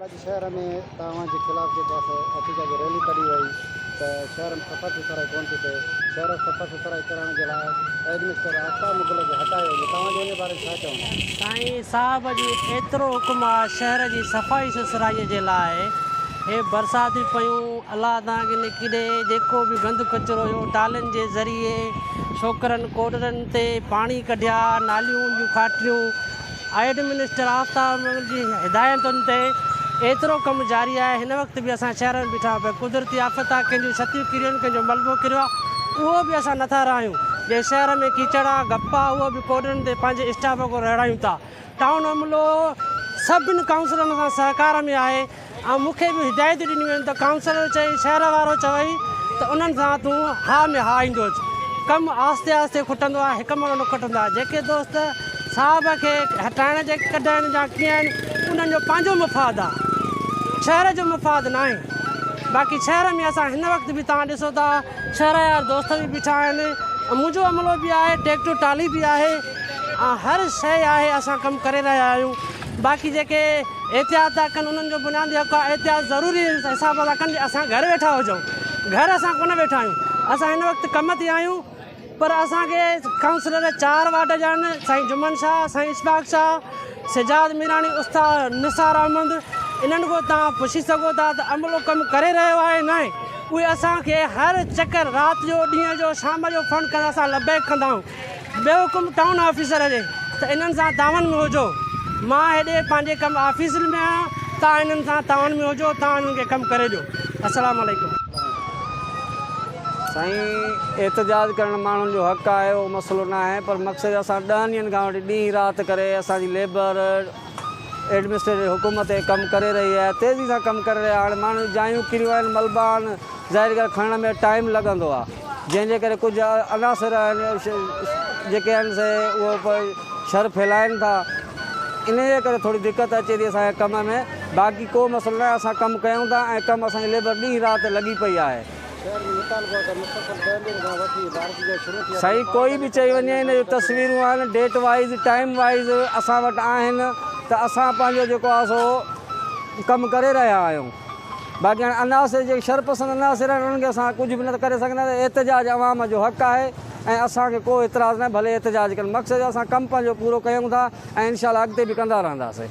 اڄ شهر ۾ توهان جي خلاف جيڪو آهي سو احتجاجي ريلي ڪڍي وئي ته شهر ۾ صفا سٿرائي ڪونه ٿي ٿئي، شهر صفا سٿرائي ڪرائڻ جي لاء ايڊمنسٽريٽر آفتاب مغل کي هٽايو وڃي، توهان جو ان باري ۾ ڇا چوڻ آهي؟ سائين صاحب جي ايترو حڪم آ شهر جي صفائي سٿرائي جي لاء هي برساتيون پيون الله توهان کي نڪي ڏي جيڪو به گند ڪچرو هيو ٽالين جي ذريعي ڇوڪرن ڪوڏرن تي پاڻي ڪڍيا ناليون جون کاٽيون ايڊ منسٽر آفتاب مغل جي هدايتن تي ايترو ڪم جاري آهي هن وقت به اسان شهر ۾ بيٺا آهيون قدرتي آفت آهي ڪنهن جون ڇتيون ڪريون آهن ڪنهن جو ملبو ڪريو آهي اهو به اسان نٿا رهايون جي شهر ۾ ڪيچڙ آهي گپ آهي اهو به ڪوڏرن تي پنهنجي اسٽاف کان رهڙايون ٿا ٽائون عملو سڀن ڪائونسلرن سان سهڪار ۾ آهي ۽ مون کي به هدايتون ڏنيون ويون ته ڪائونسلر چئي شهر وارو چوئي ته انهن سان تون ها ۾ ها ايندو اچ. ڪم آهستي آهستي کٽندو آهي هڪ مهل نه کٽندو آهي. جيڪي دوست صاحب کي هٽائڻ جي ڪڍ آهن يا ڪيئن آهن انهن جو پنهنجو مفاد آهي شهر جو مفاد ناهي. باقي شهر ۾ اسان هن وقت به توهان ڏسو ٿا شهر جا دوست به بيٺا آهن منهنجو عملو به آهي ٽيڪٽر ٽالي به آهي هر شيء آهي اسان ڪم ڪري رهيا آهيون باقي جيڪي احتياط ٿا ڪن انهن جو بنيادي حق آهي احتياط ضروري حساب سان ڪن جي اسان گهر ويٺا هجون گهر اسان ڪونه ويٺا آهيون اسان هن وقت ڪم تي آهيون پر اسان کي ڪائونسلر چار وارڊ جا آهن سائين جمن شاهه سائين اشفاق شاهه سجاد ميراڻي استاد نثار احمد انهن کان توهان پڇي سگهو ٿا ته عملو ڪم ڪري رهيو آهي ناهي اهي اسان کي هر چڪر رات جو ڏينهن جو شام جو فون ڪندا اسان لبيڪ ڪندا آهيون ٻيو حڪم ٽائون آفيسر جي ته انهن سان تعاون ۾ هجو. مان هيڏي پنهنجي ڪم آفيس ۾ آهيان توهان انهن سان تعاون ۾ هجو توهان انهن کي ڪم ڪري ڏيو. السلام عليڪم. سائين احتجاج ڪرڻ ماڻهن جو حق آهي اهو مسئلو ناهي پر مقصد اسان ڏهن ڏينهن کان وٺي ڏينهن رات ڪري اسان جي ليبر ايڊمنسٽريٽو حڪم تي ڪم ڪري رهي آهي تيزي سان ڪم ڪري رهي آهي هاڻي ماڻهن جون جايون ڪريون آهن ملبا آهن ظاهري ڳالهه کڻڻ ۾ ٽائيم لڳندو آهي جنهن جي ڪري ڪجهه عناصر آهن جيڪي آهن سي اهو شر ڦهلائن ٿا انهي جي ڪري ٿوري دقت اچي ٿي اسان جي ڪم ۾ باقي ڪو مسئلو ناهي اسان ڪم ڪيون ٿا ۽ ڪم اسان جي ليبر ڏينهن رات لڳي پئي آهي. شهر ۾ مطالبو آهي ته مسلسل ڏهن ڏينهن کان وٺي بارش جو شروع ٿي سائين ڪوئي به چئي وڃي ان جون تصويرون آهن ڊيٽ وائيز ٽائيم وائيز اسان وٽ آهن ته اسان پنهنجو جيڪو آهي سو ڪم ڪري رهيا آهيون باقي هاڻي عناصر جيڪي شرپسند عناصر آهن انهن کي اسان ڪجهه به نه ڪري سگهنداسين احتجاج عوام جو حق آهي ۽ اسان کي ڪو اعتراض ناهي ڀلي احتجاج ڪن مقصد اسان ڪم پنهنجو پورو ڪيون ٿا ۽ انشاء الله اڳتي به ڪندا رهنداسين.